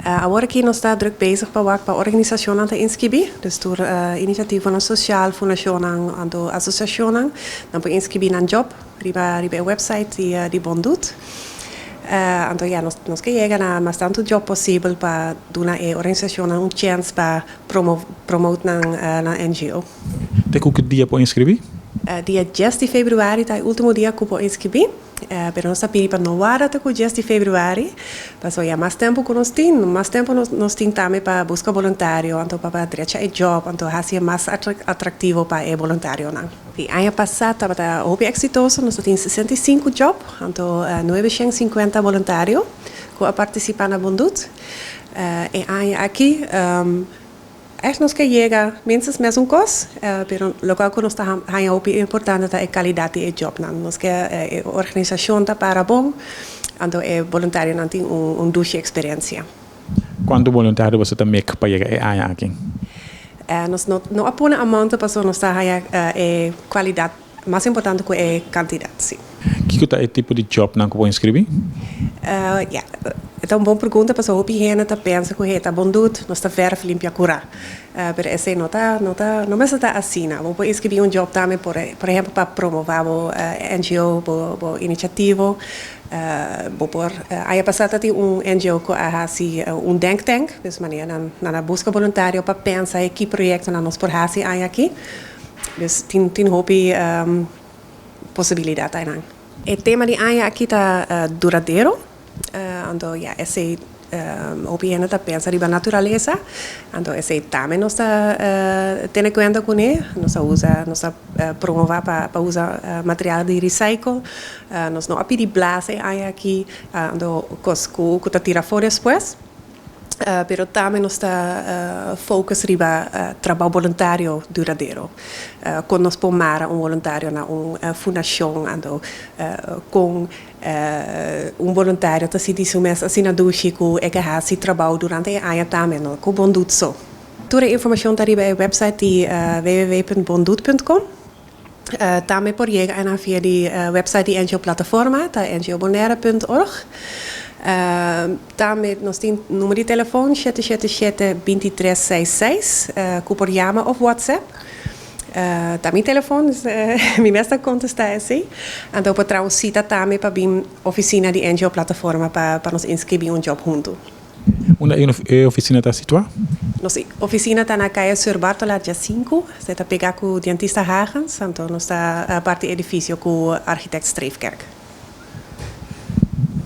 Awor aki nos ta druk bezig pa wak pa organisashonnan ta inskribí. Dus tur inisiativanan sosial, fundashonnan anto asosiashonnan nan por inskribí nan job riba riba e website di di Bondoet. Anto ya nos nos ke yega na mas tantu job posibel pa duna e organisashonnan un chèns pa promo promote nan nan NGO. Te ku ki dia por inskribí? Dia dies di februari ta e último dia ku por inskribí. Pero nos ta pidi pa no warda te ku dies di februari, pasobra ya mas tempu ku nos tin, mas tempu nos nos tin tambe pa buska boluntario, anto pa pa drecha e job, anto hasi e mas atraktivo pa e boluntarionan. E aña pasá tabata hopi eksitoso, nos a tin 65 job, anto 950 boluntario ku a partisipá na Bondoet. E aña aki Echt nos ke yega minstens mesun kos, pero lokual ku nos ta haña hopi importante ta e kalidat di e jobnan. Nos ke e organisashon ta para bon, anto e boluntarionan tin un dushi eksperensia. Kuantu boluntario boso ta mek pa yega e aña aki? Nos no a pone amonto pasobra nos ta haña e kualidat mas importante ku e kantidat, si. Kiko ta e tipo di jobnan ku bo inskribí? Ya, e ta un bon pregunta pasobra hopi hende ta pensa ku hey ta bon dut, nos ta verf limpia kurá. Pero esei no ta, no ta, no mester ta asina. Bo por inskribí un job tambe por por ehempel pa promová bo NGO, bo bo inisiativo. Bo por, aña pasá ta tin un NGO ku a hasi un denktank, des manera nan nan a buska boluntario pa pensa hey ki proyektonan nos por hasi aña aki. Dus tin tin hopi posibilidat einan. E tema di aña aki ta duradero, anto ya esei hopi hende ta pensa riba naturalesa, anto esei tambe nos ta tene kuenta kuné, nos ta usa nos ta promova pa pa usa material di recycle, nos no a pidi blas e aña aki, anto kos ku ta tira afó despues. Pero tambe nos ta focus riba trabou boluntario duradero. Kon nos por mara un boluntario na un fundacion anto kon un boluntario ta sinti su mes asina dushi ku e ke hasi trabou durante e aña tambe, no ku Bondoet so. Tur e informacion ta riba e website di www.bondoet.com. Tambe por yega einan via di website di NGO Plataforma, ta ngobonaire.org. Tambe nos tin numero di telefon 777 2366 ku por yama of WhatsApp. Ta mi telefon, mi mes ta kontestá esei. Anto por traha un sita tambe pa bin ofisina di NGO Plataforma pa nos inskribí un job huntu. Unda e oficina ta situa? Nos oficina ta na Kaya Sir Bartola 15. Esei ta pega ku Dentista Hagens, anto nos ta parti edificio ku Architect Streefkerk.